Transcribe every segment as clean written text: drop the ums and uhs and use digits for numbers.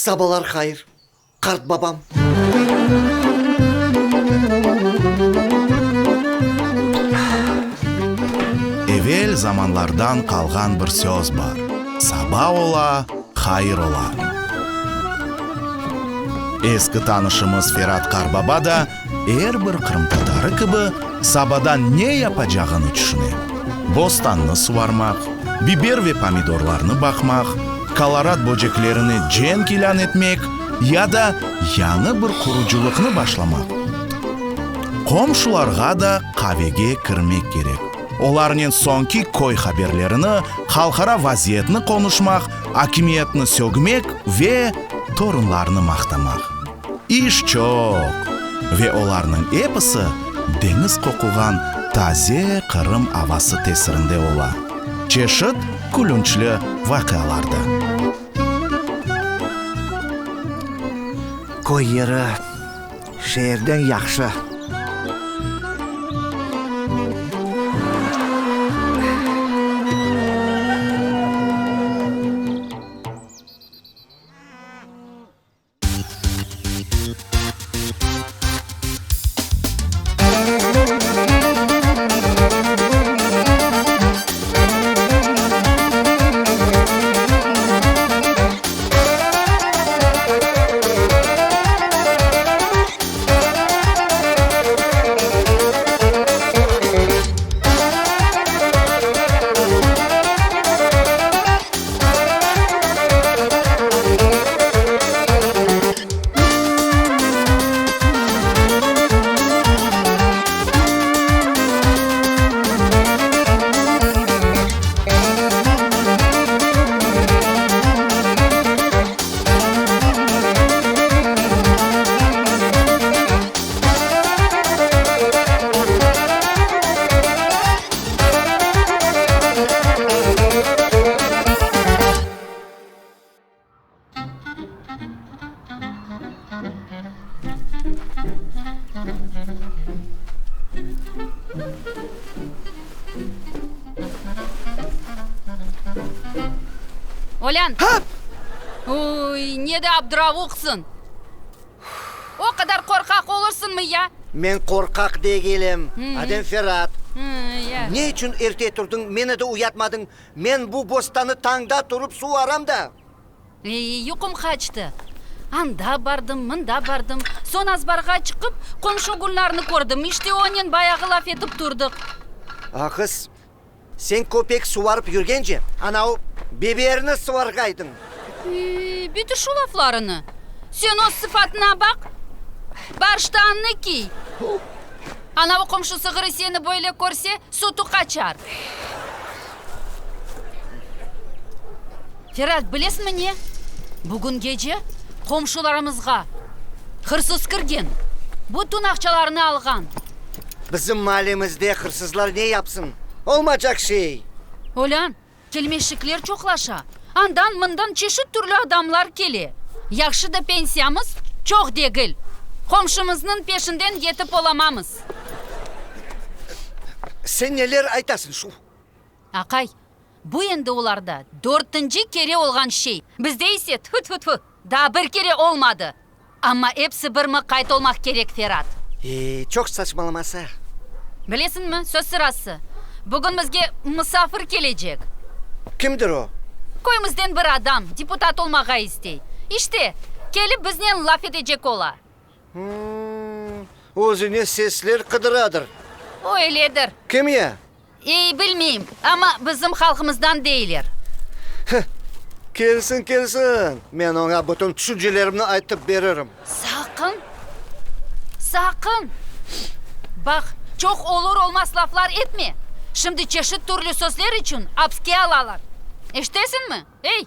Sabalar hayır, qartbabam. Evel zamanlardan qalğan bir söz bar, Saba ola, hayır ola. Eski tanışımız Ferat qarbaba da er bir qırımtatarı kibi sabadan ne yapacağını tüşüne, bostannı suvarmaq, biber ve pomidorlarnı baqmaq, kolorad böceklerine cenk ilân etmek ya da yañı bir qurucılıqnı başlamaq. Qomşularğa da qavege kirmek kerek, olarnen soñki köy haberlerini, halqara vaziyetni qonuşmaq, akimiyetni sögmek ve torunlarnı maqtamaq. İş çoq ve olarnıñ episi deñiz qoquğan taze Qırım avası tesirinde ola, çeşit külünçli vaqialarda. Köy yeri şeerden yahşı. Olân! Uy, ne de abdıravuqsıñ! O qadar qorqaq olursıñmı ya? Men qorqaq degilim, Adem Ferat. Ne içün erte turdıñ, meni de uyatmadıñ? Men bu bostanı tañda turıp suvaram da. Ey, yuqum qaçtı. Anda bardım, mında bardım. Soñ azbarğa çıqıp, qomşu Gülnarnı kördim. İşte onen bayağı laf etip turdıq. A, qız, Sen köpek suvarıp yürgence, ana o biberni suvarğaydıñ. Ey, bitir şu laflarını. Sen öz sıfatına baq. Bar ştannı kiy. Ana o qomşu sığırı seni böyle körse, sütü qaçar. Ferat, bilesiñmi ne? Bugün gece qomşularımızğa hırsız kirgen, bütün aqçalarını alğan. Bizim maallemizde hırsızlar ne yapsın? Olmacaq şey! Olân, kelmeşikler çoqlaşa. Andan-mından çeşit türlü adamlar kele. Yahşı da pensiyamız çoq degil. Qomşumıznıñ peşinden yetip olamamız. Sen neler aytasıñ şu? Aqay, bu endi olarda dörtünci kere olğan şey. Bizde ise, tfü-tfü-tfü, daa bir kere olmadı. Amma episi bir mıqayt olmaq kerek, Ferat. E, çoq saçmalamasa. Bilesiñmi, söz sırası, bugün bizge musafir kelecek. Kimdir o? Köyümizden bir adam, deputat olmağa istey. İşte, kelip biznen laf etecek ola. Hımm, özüne sesler qıdıradır. Öyledir. Kim ya? Ey, bilmeyim, amma bizim halqımızdan deyler. Heh, kelsin, kelsin, men oña bütün tüşüncelerimni aytıp beririm. Saqın, saqın! Baq, çoq olur-olmaz laflar etme, şimdi çeşit türlü sözler içün apske alalar. Eşitesiñmi, ey?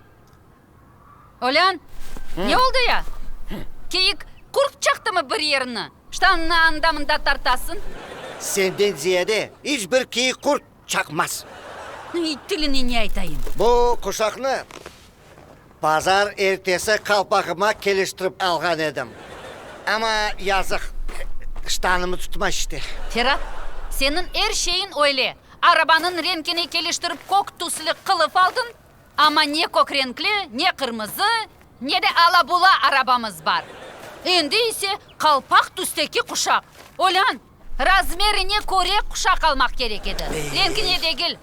Olân, ne oldı ya? Kiyik qurt çaqtımı bir yerini? Ştanını anda-mında tartasıñ. Senden ziyade iç bir kiyik qurt çaqmaz. İt tiline ne aytayım? Bu quşaqnı bazar ertesi qalpağıma keliştirip alğan edim. Amma yazıq, ştanımı tutmay işte. Ferat, seniñ er şeyiñ öyle. Arabanıñ renkine keliştirip kök tüslü qılıf aldıñ, Amma ne kök renkli, ne qırmızı, Ne de ala-bula arabamız bar. Endi ise qalpaq tüsteki quşaq. Olân, razmerine köre quşaq almaq kerek edi, renkine degil.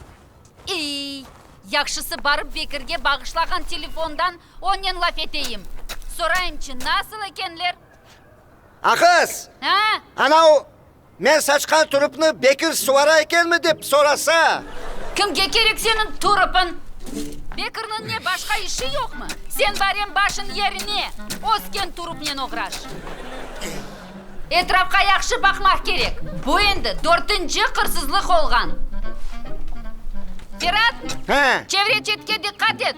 Ey, yahşısı barıp Bekirge bağışlağan telefondan onen laf eteyim. Sorayımçı, nasıl ekenler? Aqız! A? Anau Men saçqan turupnı Bekir suvara ekenmi dep sorasa? Kimge kerek seniñ turupıñ? Bekirniñ ne, başqa işi yoqmı? Sen barem başıñ yerine ösken turupnen oğraş. Etrafqa yahşı baqmaq kerek. Bu endi dörtünci qırsızlıq olğan. Ferat, çevre-çetke diqqat et.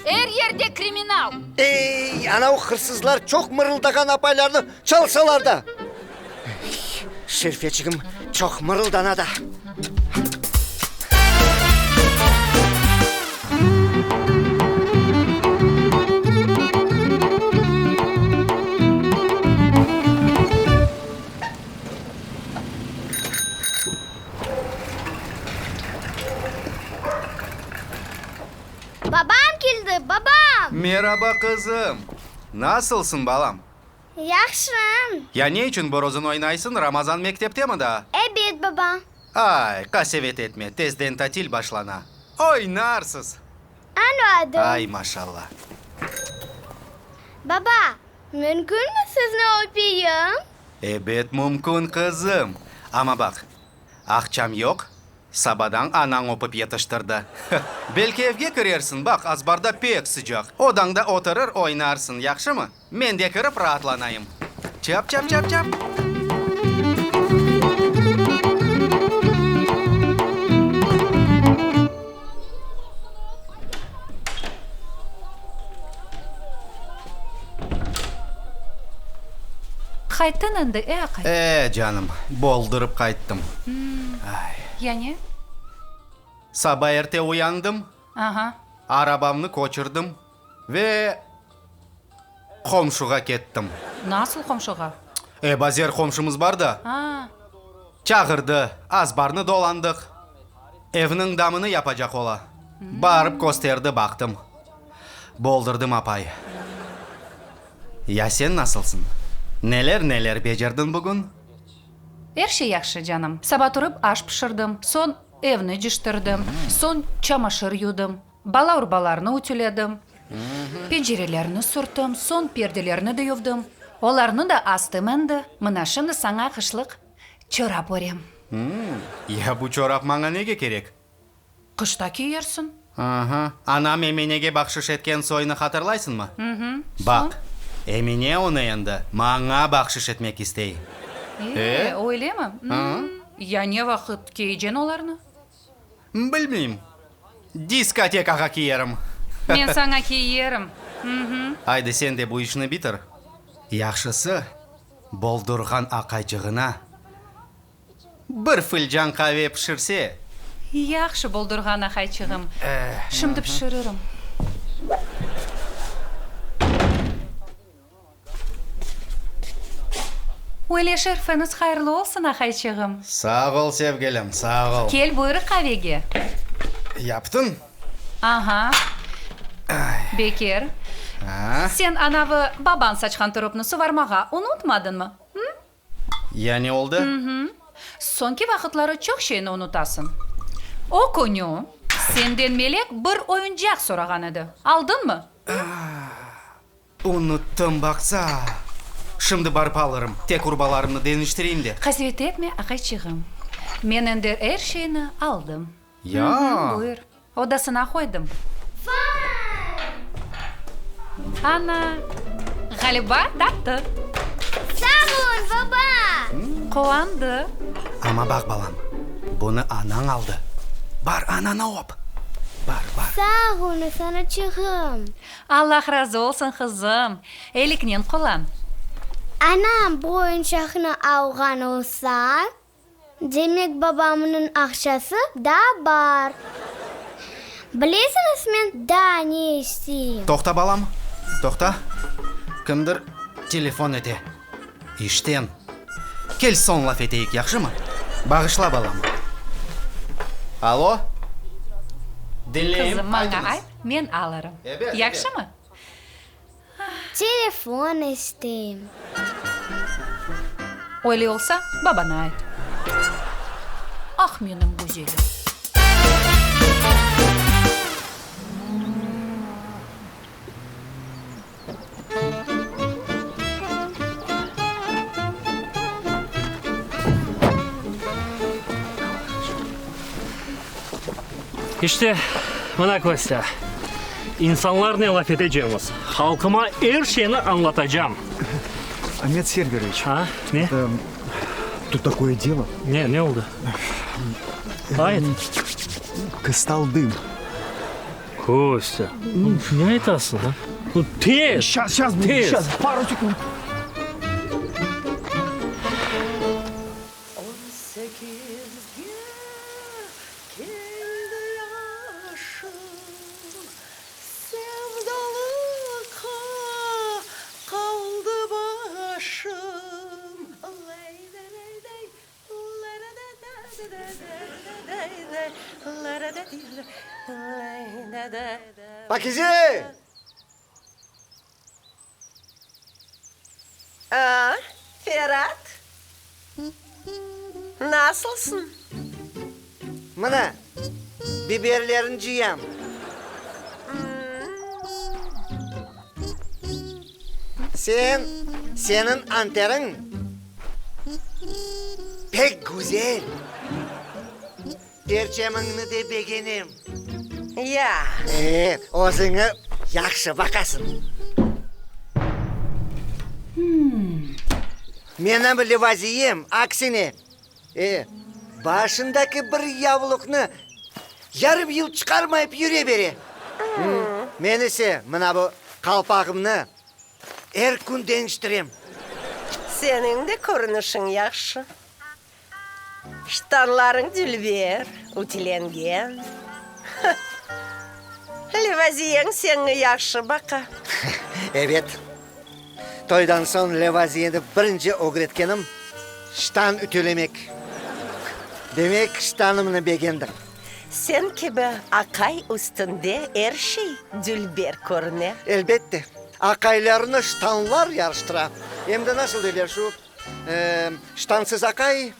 Er yerde kriminal. Ey, anav hırsızlar çoq mırıldağan apaylarnı çalsalar da! Şerfeçigim çoq mırıldana da. Babam keldi, babam! Meraba, qızım! Nasılsıñ, balam? Yahşım. Ya ne içün borozun oynaysıñ, Ramazan mekteptemi daa? Ebet, baba. Ay, qasevet etme, tezden tatil başlana. Oynarsız! Añladım. Ay, maşalla! Baba, mümkünmi sizni öpeyim? Ebet, mümkün, qızım. Amma baq, aqçam yoq, Sabadan anañ öpip yetiştirdi. Belki evge kirersiñ, baq, azbarda pek sıcaq. Odañda oturır, oynarsıñ, yahşımı? Men de kirip raatlanayım. Çap, çap, çap, çap. Qayttıñ endi, e, aqay? E, canım, boldurıp qayttım. Ay. Ya ne? Saba erte uyandım, Aha. arabamnı köçürdim ve qomşuğa kettim. Nasıl qomşuğa? E, bazer qomşumız bar da. A. Çağırdı, azbarnı dolandıq. Evniñ damını yapacaq ola. Barıp kösterdi, baqtım. Boldurdım, apay. Ya sen nasılsıñ? Neler-neler becerdiñ bugün? Er şey yahşı, canım. Saba turıp aş pişirdim, soñ evni cıştırdım, soñ çamaşır yudım, bala urbalarını ütüledim, pencerelerni sürttim, soñ perdelerni de yuvdım. Olarnı da astım endi. Mına şimdi saña qışlıq çorap örem. Ya bu çorap maña nege kerek? Qışta kiyersiñ. Aha, anam Eminege bahşış etken soynı hatırlaysıñmı? Hı-hı. Baq, Emine onı endi maña bahşış etmek istey. E, öylemi? Ya ne vaqıt kiyeceñ olarnı? Bilmeyim. Diskotekağa kiyerim. Men saña kiyerim. Hı-hı. Aydı sen de bu işni bitir. Yahşısı, boldurğan aqayçığına Bir filcan qave pişirse. Yahşı boldurğan aqayçığım. Şimdi pişiririm. Öyle şerfiñiz hayırlı olsun, aqayçığım. Sağ ol, sevgilim, sağ ol. Kel, buyur qavege. Yaptıñ? Aha. Bekir, sen anavı babañ saçqan turupnı suvarmağa unutmadıñmı? Hı? Ya ne oldı? Soñki vaqıtları çoq şeyni unutasıñ. O künü senden Melek bir oyuncaq sorağan edi. Aldıñmı? Unuttım, baqsa. Şimdi barıp alırım. Tek urbalarımnı deñiştireyim de. Qasevet etme, aqayçığım. Men endi er şeyni aldım. Ya? Buyur. Odasına qoydım. Ana, ğaliba, taptı. Sağ ol, baba! Quvandı. Amma baq, balam, bunı anañ aldı. Bar, ananı öp. Bar, bar. Sağ oluñız, anaçığım. Allah razı olsun, qızım. Eliknen qullan. Anam bu oyuncaqnı alğan olsa, Demek, babamnıñ aqçası daa bar. Bilesiñiz, men daa ne isteyim? Toqta, balam, toqta. Kimdir telefon ete. İşten. Kel, soñ laf eteyik, yahşımı? Bağışla, balam. Alo? Diñleyim, Qızım, maña aytıñız. ayt, men alırım. Ebet, ebet. Yahşımı? Telefon isteyim. Öyle olsa, babana ayt. Ah, menim güzelim! İşte, mına, Kostâ, insanlarnen laf etecemiz. Halqıma er şeyni añlatacam. Amet Serveroviç. A, ne? Tut takoye delo. Ne, ne oldı? Ayt. Stal dım. Kostâ, ne aytasıñ, a? Tez! Şças, şças, Tez! şças, paru sekund. On sekizge keldi yaşım, Sevdalıqqa qaldı başım. Pakize! A, Ferat! Nasılsıñ? Mına, biberlerni cıyam. Sen, seniñ anteriñ pek güzel. Perçemiñni de begenem. Ya. E, özüñe yahşı baqasıñ. Menim Levaziyem, aksine, e, başındaki bir yavluqnı yarım yıl çıqarmayıp yüre bere. Men ise mına bu qalpağımnı er kün deñiştirem. Seniñ de körünişiñ yahşı. Ştanlarıñ dülber, ütülengen. Levaziyeñ señi yahşı baqa. Ebet. Toydan soñ Levaziyeni birinci ögretkenim, ştan ütülemek. Demek, ştanımnı begendiñ. Sen kibi aqay üstünde er şey dülber körüne. Elbette, aqaylarnı ştanlar yarıştıra. Em de nasıl deyler şu, Ştansız aqay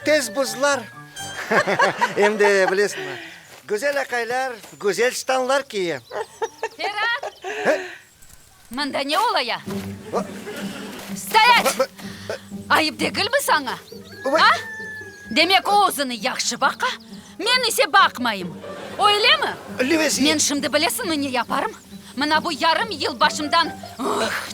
tez buzlar. Em de, bilesiñmi, güzel aqaylar güzel ştanlar kiye. Ferat! Mında ne ola ya? Stoyat! Ayıp degilmi saña? A? Demek o özüni yahşı baqa, men ise baqmayım. Öylemi? Men şimdi bilesiñmi ne yaparım? Mına bu yarım yıl başımdan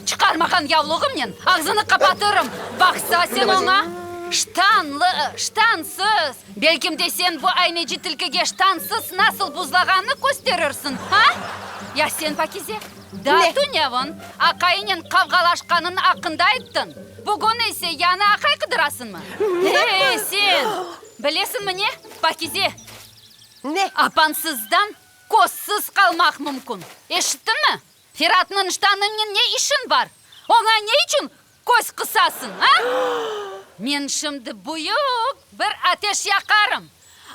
çıqarmağan yavluğımnen ağzını qapatırım. Baqsa sen oña, ştanlı, ştansız, belkim de sen bu ayneci tilkige ştansız nasıl buzlağanını kösterirsiñ, a? Ya sen, Pakize, daa tünevin aqayınen qavğalaşqanıñ aqqında ayttıñ, bugün ise yañı aqay qıdırasıñmı? Ey, sen! Bilesiñmi ne, Pakize? Ne? Apansızdan Közsüz qalmaq mümkün. Eşittiñmi? Feratnıñ ştanınen ne işiñ bar? Oña ne içün köz qısasıñ, a? Men şimdi büyük bir ateş yaqarım.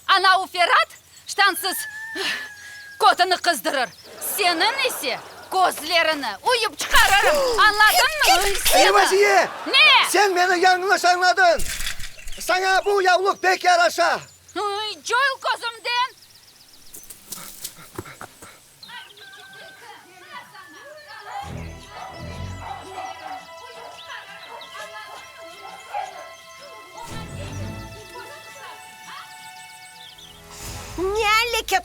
Ana u Ferat ştansız kötüni qızdırır, seniñ ise közlerini uyıp çıqarırım. Añladıñmı? Seni! Levaziye! Ne? Sen meni yañlış añladıñ. Saña bu yavluq pek yaraşa. Coyul közümden! Ne aleket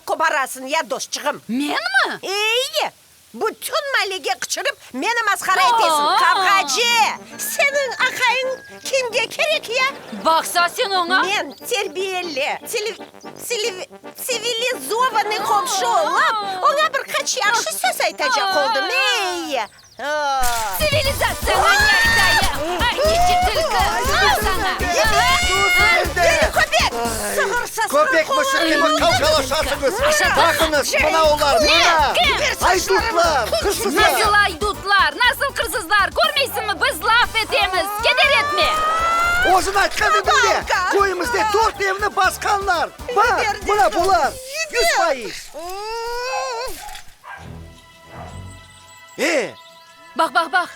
qoparasıñ ya, dostçığım? Menmi? Eyi! Bütün mallege qıçırıp, meni masqara etesiñ, qavğacı! Seniñ aqayıñ kimge kerek ya? Baqsa sen oña! Men terbiyeli, tsivilizovannıy qomşu olıp, oña bir qaç yahşı söz aytacaq oldım, ey! Tsivilizatsiyaña ne aytayım? Ayneci tilki, al saña! Deli köpek! Sığırsız Köpek mışıq kibi qavğalaşasıñız! Baqıñız, mına olar, mına! Aydutlar, hırsızlar! Nasıl aydutlar, nasıl hırsızlar? Körmeysiñmi, biz laf etemiz, keder etme! Özüñ aytqan ediñ de, köyümizde dört evni basqanlar! Baq, mına bular, 100%! E! Baq, baq, baq!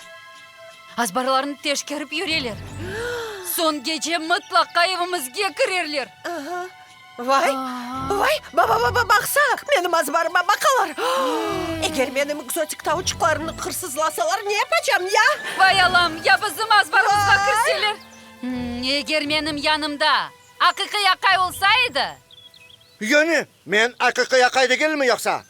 Azbarlarnı teşkerip yüreler. Soñ gece mıtlaqa evimizge kirerler. Vay, vay, ba-ba-ba-baqsa, menim azbarıma baqalar. Eger menim ekzotik tavuçıqlarımnı hırsızlasalar, ne yapacam, ya? Vay, Allam, ya bizim azbarımızğa kirseler? Eger menim yanımda aqiqiy aqay olsa edi. Yöni, men aqiqiy aqay degilmi yoqsa?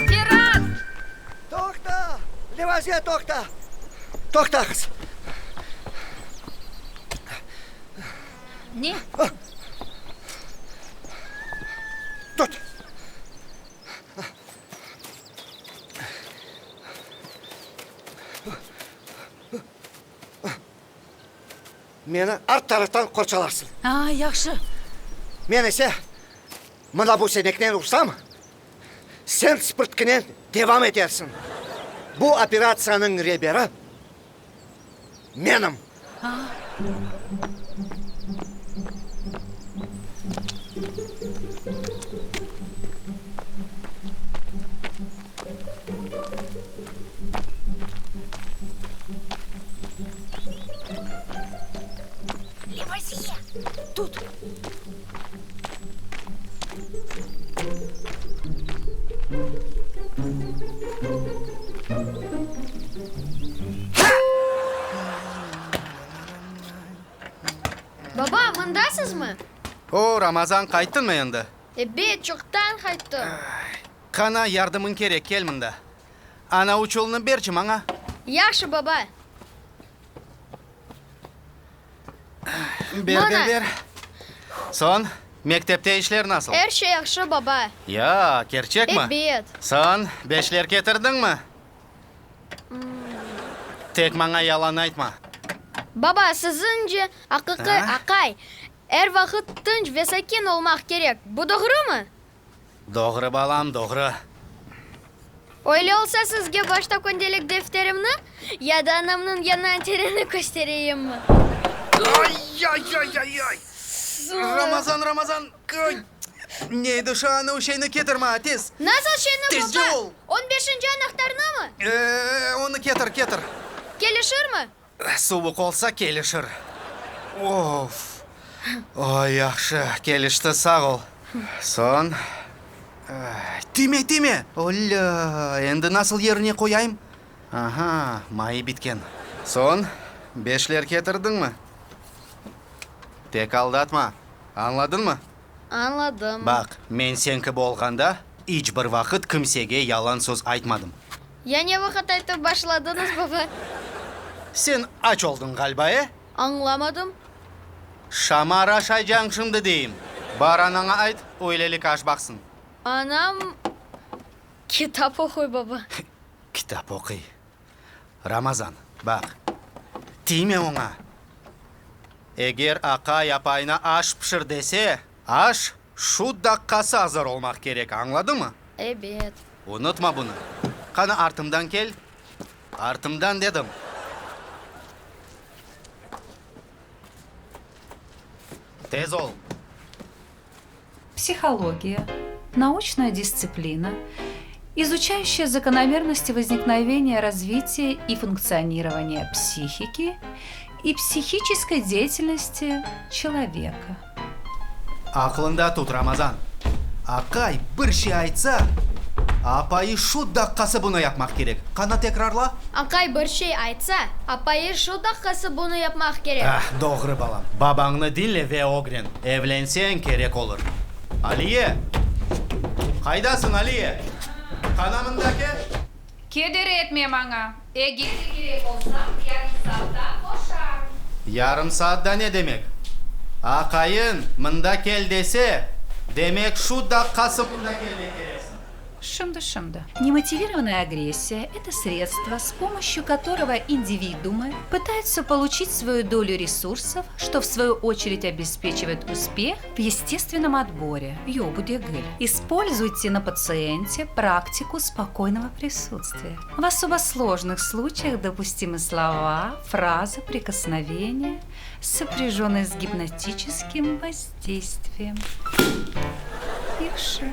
Ferat! Toqta, Levaziye, toqta! Toqta, qız! Ne? Tut! Meni art taraftan qorçalarsıñ. A, yahşı. Men ise mına bu seneknen ursam, sen spirtkinen devam etersiñ. Bu operatsiyanıñ reberi menim. Levaziye, tut! Baba, mındasızmı? O, Ramazan, qayttıñmı endi? Ebet, çoqtan qayttım. Qana, yardımıñ kerek, kel mında. Ana uçulnı berçi maña. Yahşı, baba. Ber, ber, ber. Soñ, mektepte işler nasıl? Er şey yahşı, baba. Ya, kerçekmi? Ebet. Soñ, beşler ketirdiñmi? Tek maña yalan aytma. Baba, siziñce, aqiqiy aqay er vaqıt tınç ve sakin olmaq kerek, bu doğrumı? Doğru, balam, doğru. Öyle olsa sizge başta kündelik defterimni ya da anamnıñ yañı anterini köstereyimmi? Ay-ay-ay-ay-ay! Ramazan, Ramazan! Ay! Ne edi şu anav şeyni ketir maña, tez! Nasıl şeyni, baba? Tezce ol! On beşinci anahtarnımı? E-e, onı ketir, ketir! Kelişirmi? Suvuq olsa, kelişir. Of! Oy, yahşı, kelişti, sağ ol. Soñ, tiyme, tiyme! Olâ, endi nasıl yerine qoyayım? Aha, mayı bitken. Soñ, beşler ketirdiñmi? Tek aldatma, añladıñmı? Añladım. Baq, men sen kibi olğanda, iç bir vaqıt kimsege yalan söz aytmadım. Ya ne vaqıt aytıp başladıñız, baba? Sen aç oldıñ ğaliba, e? Añlamadım. Şamar aşaycañ şimdi deyim. Bar anaña ayt, öylelik aş baqsın. Anam kitap oquy, baba. Kitap oquy. Ramazan, baq, tiyme oña. Eger aqay apayına aş pişir dese, aş şu daqqası azır olmaq kerek, añladıñmı? Ebet. Unutma bunı. Qani, artımdan kel. Artımdan dedim. Tez ol. Psihologiya, nauçnaya distsiplina, izuçaющая zakonomernosti vozniknoveniya, razvitiya i funktsionирования psihiki i psihiçeskoy deyatelnosti çeloveka. Aqlıñda tut, Ramazan, aqay bir şey aytsa, apayı şu daqqası bunı yapmaq kerek. Qana tekrarla? Aqay bir şey aytsa, apayı şu daqqası bunı yapmaq kerek. Ah, doğru, balam. Babañnı diñle ve ögren. Evlenseñ kerek olur. Aliye! Qaydasıñ, Aliye? Qana mında kel. Keder etme maña. Eger de kerek olsa, yarım saattan qoşarım. Yarım saat da ne demek? Aqayıñ mında kel dese, demek şu daqqası mında kelmek kereksiñ. Şimdi, şimdi. Немотивированная агрессия – это средство, с помощью которого индивидуумы пытаются получить свою долю ресурсов, что в свою очередь обеспечивает успех в естественном отборе. Yoq, bu degil. Используйте на пациенте практику спокойного присутствия. В особо сложных случаях допустимы слова, фразы, прикосновения, сопряженные с гипнотическим воздействием. Yahşı.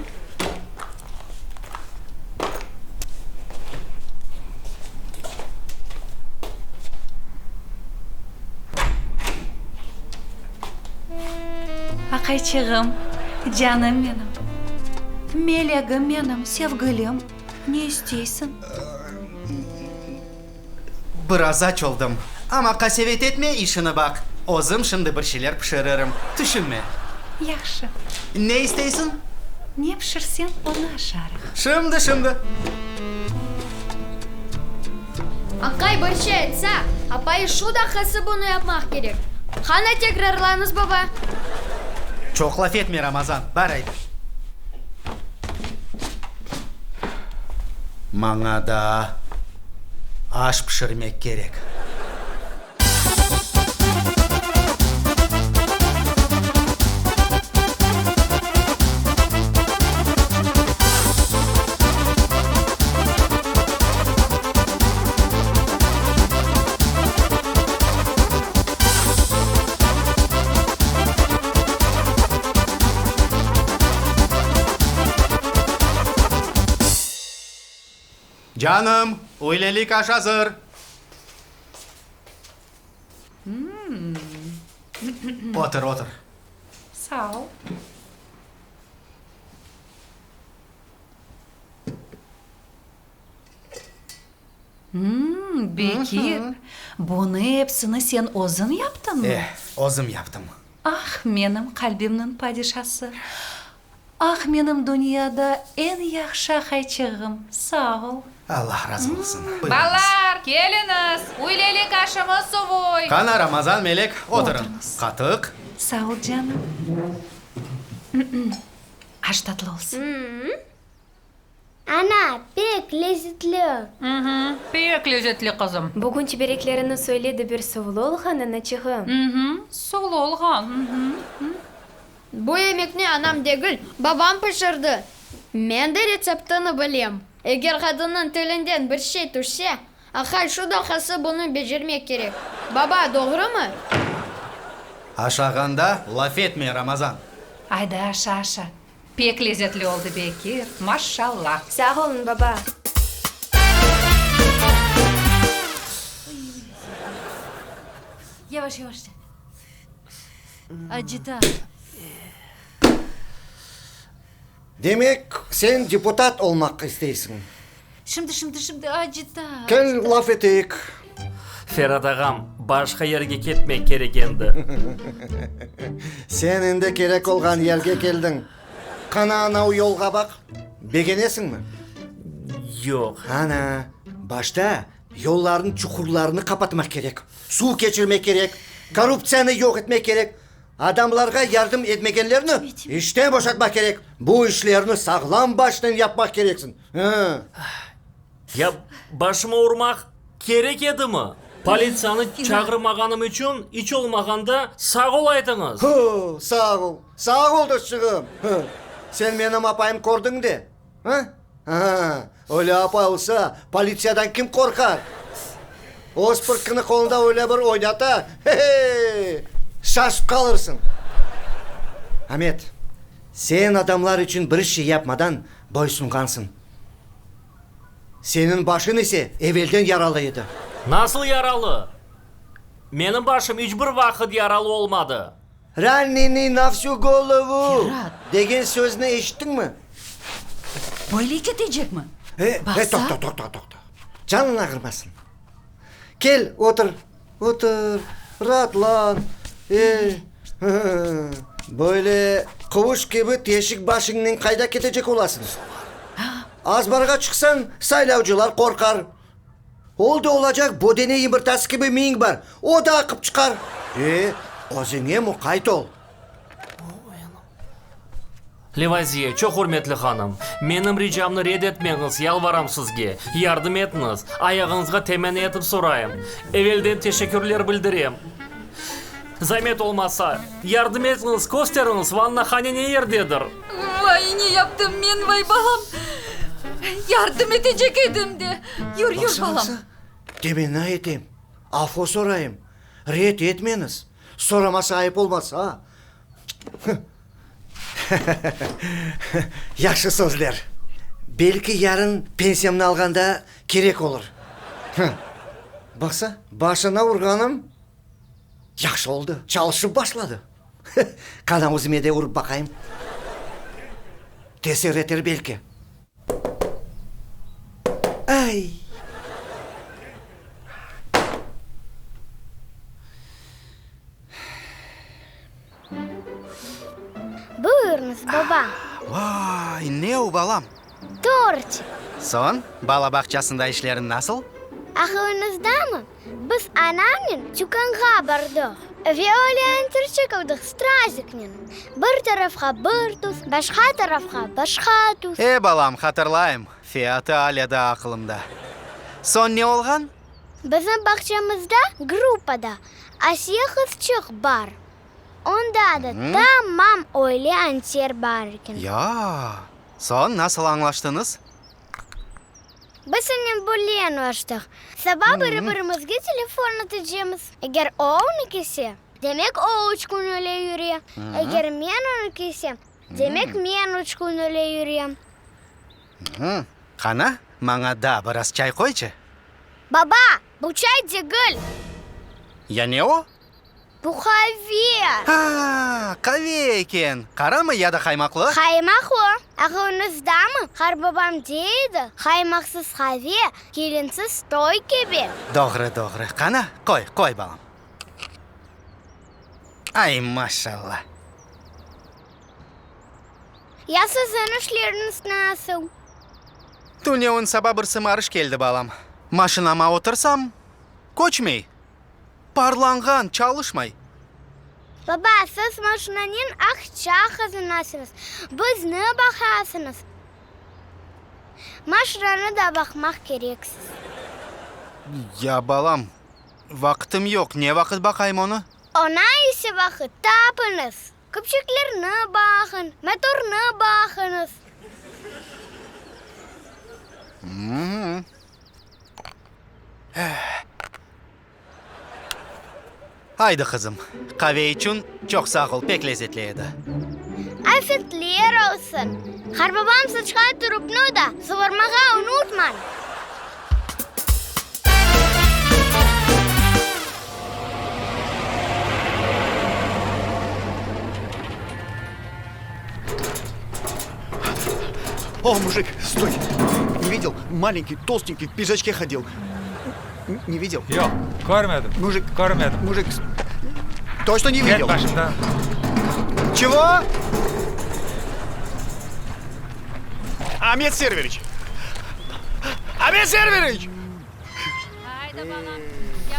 Aqayçığım, canım menim, melegim menim, sevgilim, ne isteysiñ? Biraz aç oldım. Amma qasevet etme, işini baq. Özüm şimdi bir şeyler pişiririm. Tüşünme. Yahşı. Ne isteysiñ? Ne pişirseñ, onı aşarıq. Şimdi, şimdi. Aqay bir şey aytsa, apayı şu daqqası bunı yapmaq kerek. Qana tekrarlañız, baba. Çoq laf etme, Ramazan, bar ayda. Maña daa aş pişirmek kerek. Canım, üylelik aş azır! Otur, otur. Sağ ol. Bekir, bunı epsini sen özüñ yaptıñmı? Eh, özüm yaptım. Ah, menim qalbimniñ padişası! Ah, menim dünyada eñ yahşı aqayçığım, sağ ol! Allah razı olsun. Balalar, keliñiz, üylelik aşımız suvuy! Qana, Ramazan, Melek, oturıñ. Qatıq. Sağ ol, canım. Aş tatlı olsun. Ana, pek lezetli. Pek lezetli, qızım. Bugün çibereklerini söyle de bir suvlu olğan, anaçığım. Suvlu olğan. Bu yemekni anam degil, babam pişirdi. Men de retseptini bilem. Eger qadınnıñ tilinden bir şey tüşse, aqay şu daqası bunı becermek kerek. Baba, doğrumı? Aşağanda laf etme, Ramazan. Ayda, aşa, aşa. Pek lezetli oldı, Bekir, maşşalla! Sağ oluñ, baba! Yavaş, yavaş. Acıta. Demek, sen deputat olmaq isteysiñ? Şimdi, şimdi, şimdi, acıta. Kel, laf eteyik. Ferad ağam, başqa yerge ketmek kerek endi. Sen endi kerek olğan yerge keldiñ. Qana anau yolğa baq, begenesiñmi? Yoq. Ana, başta yollarnıñ çuqurlarını qapatmaq kerek, suv keçirmek kerek, korruptsiyanı yoq etmek kerek, Adamlarğa yardım etmegenlerni işten boşatmaq kerek. Bu işlerni sağlam başnen yapmaq kereksiñ. Hı. Ya başıma urmaq kerek edimi? Politsiyanı çağırmağanım içün iç olmağanda sağ ol aytıñız. Hı, sağ ol, sağ ol, dostçığım. Hı, sen menim apayım kördiñ de, hı? Hı, öyle apay olsa, politsiyadan kim qorqar? O spırtkını qolunda öyle bir oynata, he-hey, şaşıp qalırsıñ. Amet, sen adamlar içün bir şey yapmadan boysunğansıñ. Seniñ başıñ ise evelden yaralı edi. Nasıl yaralı? Menim başım iç bir vaqıt yaralı olmadı. Raneniy na vsü golovu! Ferhat! Degen sözni eşittiñmi? Böyle ketecekmi? E, Baqsa. e, toqta, toqta, toqta. Canıñ ağırmasın. Kel, otur, otur, raatlan. E, hı-hı. Böyle quvuş kibi teşik başıñnen qayda ketecek olasıñ? Azbarğa çıqsañ, saylavcılar qorqar. Oldı olacaq bödene yımırtası kibi miyiñ bar, o da aqıp çıqar. E, özüñe muqayt ol. Levaziye, çoq ürmetli hanım, menim ricamnı red etmeñiz, yalvaram sizge, yardım etiñiz, ayağıñızğa temenni etip sorayım. Evelden teşekkürler bildirem. Zamet olmasa, yardım etiñiz, kösteriñiz, vannahane ne yerdedir? Vay, ne yaptım men, vay balam! Yardım etecek edim de! Yür, yür, balam. Baqsañıza, temenna etem, afu sorayım, red etmeñiz, soraması ayıp olmasa. Yahşı sözler. Belki yarın pensiyamnı alğanda kerek olur. Baqsa, başına urğanım yahşı oldı, çalışıp başladı. Qana özüme de urıp baqayım. Tesir eter belki. Ay! Buyurıñız, baba. Vay, ne o, balam? Tortçik. Soñ, bala bağçasında işleriñ nasıl? Aqılıñızdamı, biz anamnen tükânğa bardıq ve öyle anterçik aldıq straziknen. Bir tarafqa bir tüs, başqa tarafqa başqa tüs. E, balam, hatırlayım, fiyatı alâ daa aqılımda. Soñ ne olğan? Bizim bağçamızda gruppada Asiye qızçıq bar. Onda da tamam öyle anter bar eken. Ya! Soñ nasıl añlaştıñız? Biz onen böyle añlaştıq, saba biri-birimizge telefon etecemiz. Eger o onı kese, demek o üç kün öyle yüre. Eger men onı kesem, demek men üç kün öyle yürem. Qana, maña daa biraz çay qoyçı. Baba, bu çay degil. Ya ne o? Bu qave. Ha, qave eken. Qaramı ya da qaymaqlı? Qaymaqlı. Aqılıñızdamı, qarbabam dey edi, qaymaqsız qave, kelinsiz toy kibi. Doğru, doğru. Qana, qoy, qoy, balam. Ay, maşalla. Ya siziñ işleriñiz nasıl? Tünevin saba bir sımarış keldi, balam. Maşinama otursam, köçmey. Parlanğan, çalışmay. Baba, siz maşinanen aqça qazanasıñız, bizni baqasıñız. Maşinanı da baqmaq kereksiz. Ya, balam, vaqtım yoq, ne vaqıt baqayım onı? Oña ise vaqıt tapıñız. Köpçeklerni baqıñ, motornı baqıñız. Aydı, qızım, qave içün çoq sağ ol, pek lezetli edi. Afetler olsun! Qarbabam saçqan turupnı da suvarmağa unutmañ! О, мужик, стой! Не видел? Маленький, толстенький, в пиджачке ходил. Не видел? Yoq, körmedim. Мужик, körmedim. Мужик, точно не видел? Ket başımdan. Чего? Амет Серверич! Амет Серверич!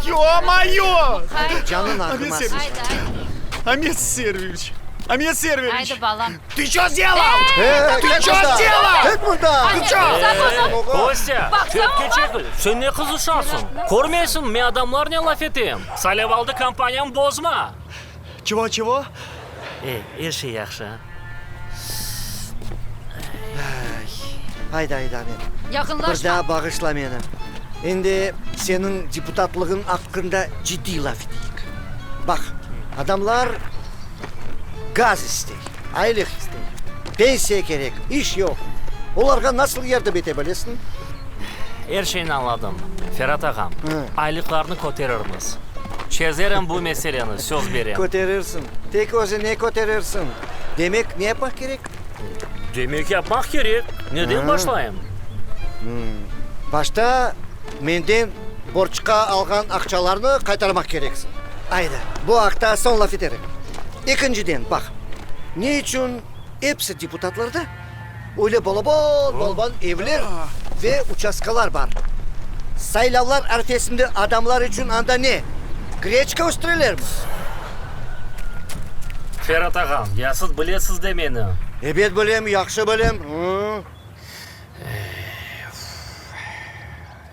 Ё-моё! Canıñ Амет ağırmasın. Серверич! Амет Серверич! Амет Серверич! Aydı, balam. Ты чё сделал? Ты чё сделал? Tek mında! Ты чё? Kostya, çetke çekil, sen ne qızışasıñ? Körmeysiñ, men adamlarnen laf etem. Saylavaldı kampaniyamı bozma! Чего, чего? E, er şey yahşı. Ayda, ayda, Amet. Yaqınlaşma. Bir daa bağışla meni. Endi seniñ deputatlığıñ aqqında ciddiy laf eteyik. Baq, adamlar gaz istey, aylıq istey, pensiya kerek, iş yoq. Olarğa nasıl yardım ete bilesiñ? Er şeyni añladım, Ferat ağam. Aylıqlarnı köterirmiz. Çezerim bu meseleni, söz berem. Köterirsiñ. Tek özüne köterirsiñ. Demek, ne yapmaq kerek? Demek, yapmaq kerek. Neden başlayım? Başta menden borcqa alğan aqçalarnı qaytarmaq kereksiñ. Ayda, bu aqta soñ laf eterik. Ekinciden, baq, ne içün episi deputatlarda öyle balaban-balaban evler ve uçastkalar bar? Saylavlar arfesinde adamlar içün anda ne, greçka östürelermi? Ferat ağam, ya siz bilesiz de meni. Ebet bilem, yahşı bilem.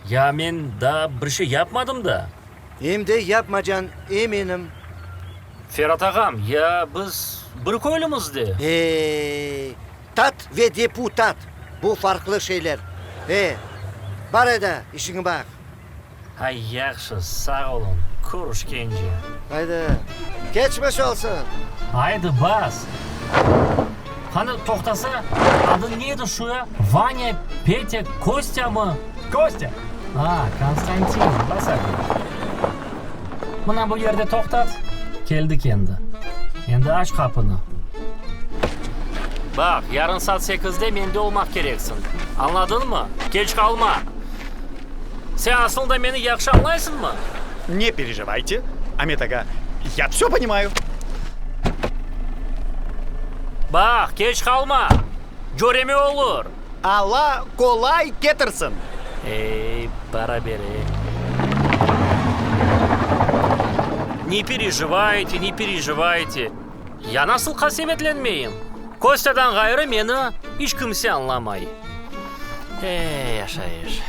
Ya men daa bir şey yapmadım da. Em de yapmacan, eminim. Ferat ağam, ya biz bir köylümiz de. Ey, tat ve deputat, bu farqlı şeyler. E, bar ayda, işiñi baq. Ay, yahşı, sağ oluñ, körüşkence. Aydı, keçmiş olsun! Aydı, bas! Qani, toqtasa, adı ne edi şu ya, Vanâ, Petâ, Kostâmı? Kostâ! A, Konstantin, bas aydı. Mına bu yerde toqtat, keldik endi. Endi aç qapını. Baq, yarın saat sekizde mende olmaq kereksiñ. Añladıñmı? Keç qalma! Sen asılında meni yahşı añlaysıñmı? Ne perejivayte, Amet ağa, ya vsö ponimayu. Baq, keç qalma! Cöreme olur! Alla qolay ketirsin! Ey, bara ber, ey. Ne perejivayte, ne perejivayte. Ya nasıl qasevetlenmeyim? Kostâdan ğayrı meni iç kimse añlamay. Ey, yaşayış!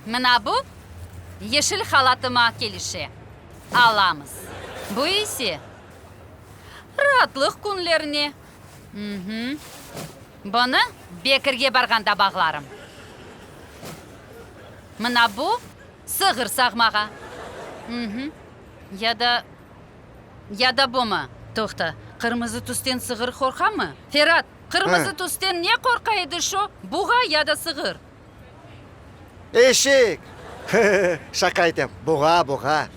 Mına bu yeşil halatıma kelişe. Alamız. Bu ise raatlıq künlerine. Bunı Bekirge barğanda bağlarım. Mına bu sığır sağmağa. Ya da, ya da bumı? Toqta, qırmızı tüsten sığır qorqamı? Ferat, qırmızı tüsten ne qorqa edi şu, buğa ya da sığır? Eşek! Şaqa etem, buğa, buğa.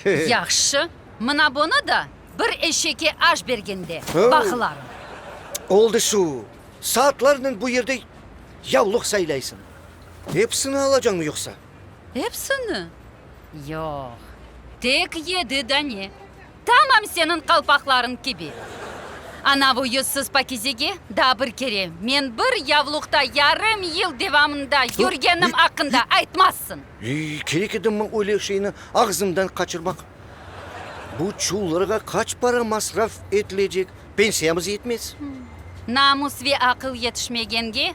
Yahşı, mına bunı da bir eşekke aş bergende bağlarım. Oldı şu, saatlarnen bu yerde yavluq saylaysıñ. Episini alacañmı yoqsa? Episini? Yoq, tek yedi dane. Tamam seniñ qalpaqlarıñ kibi. Anavu yüzsüz Pakizege daa bir kere men bir yavluqta yarım yıl devamında yürgenim aqqında aytmazsıñ. Ey, kerek edimmi öyle şeyni ağzımdan qaçırmaq? Bu çullarğa qaç para masraf etilecek, pensiyamız yetmez. Namus ve aqıl yetişmegenge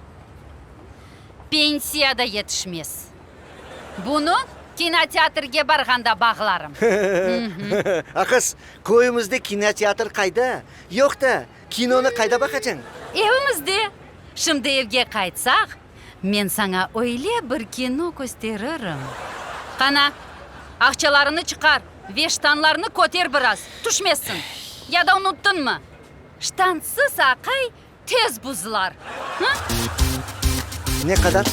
pensiya da yetişmez. Bunı kinoteatrge barğanda bağlarım. Aqız, köyümizde kinoteatr qayda? Yoq da, kinonı qayda baqacañ? Evimizde. Şimdi evge qaytsaq, men saña öyle bir kino kösteririm. Qana, aqçalarını çıqar ve ştanlarnı köter biraz, tüşmesin. Ya da unuttıñmı? Ştansız aqay Tez buzlar, hı? Ne qadar?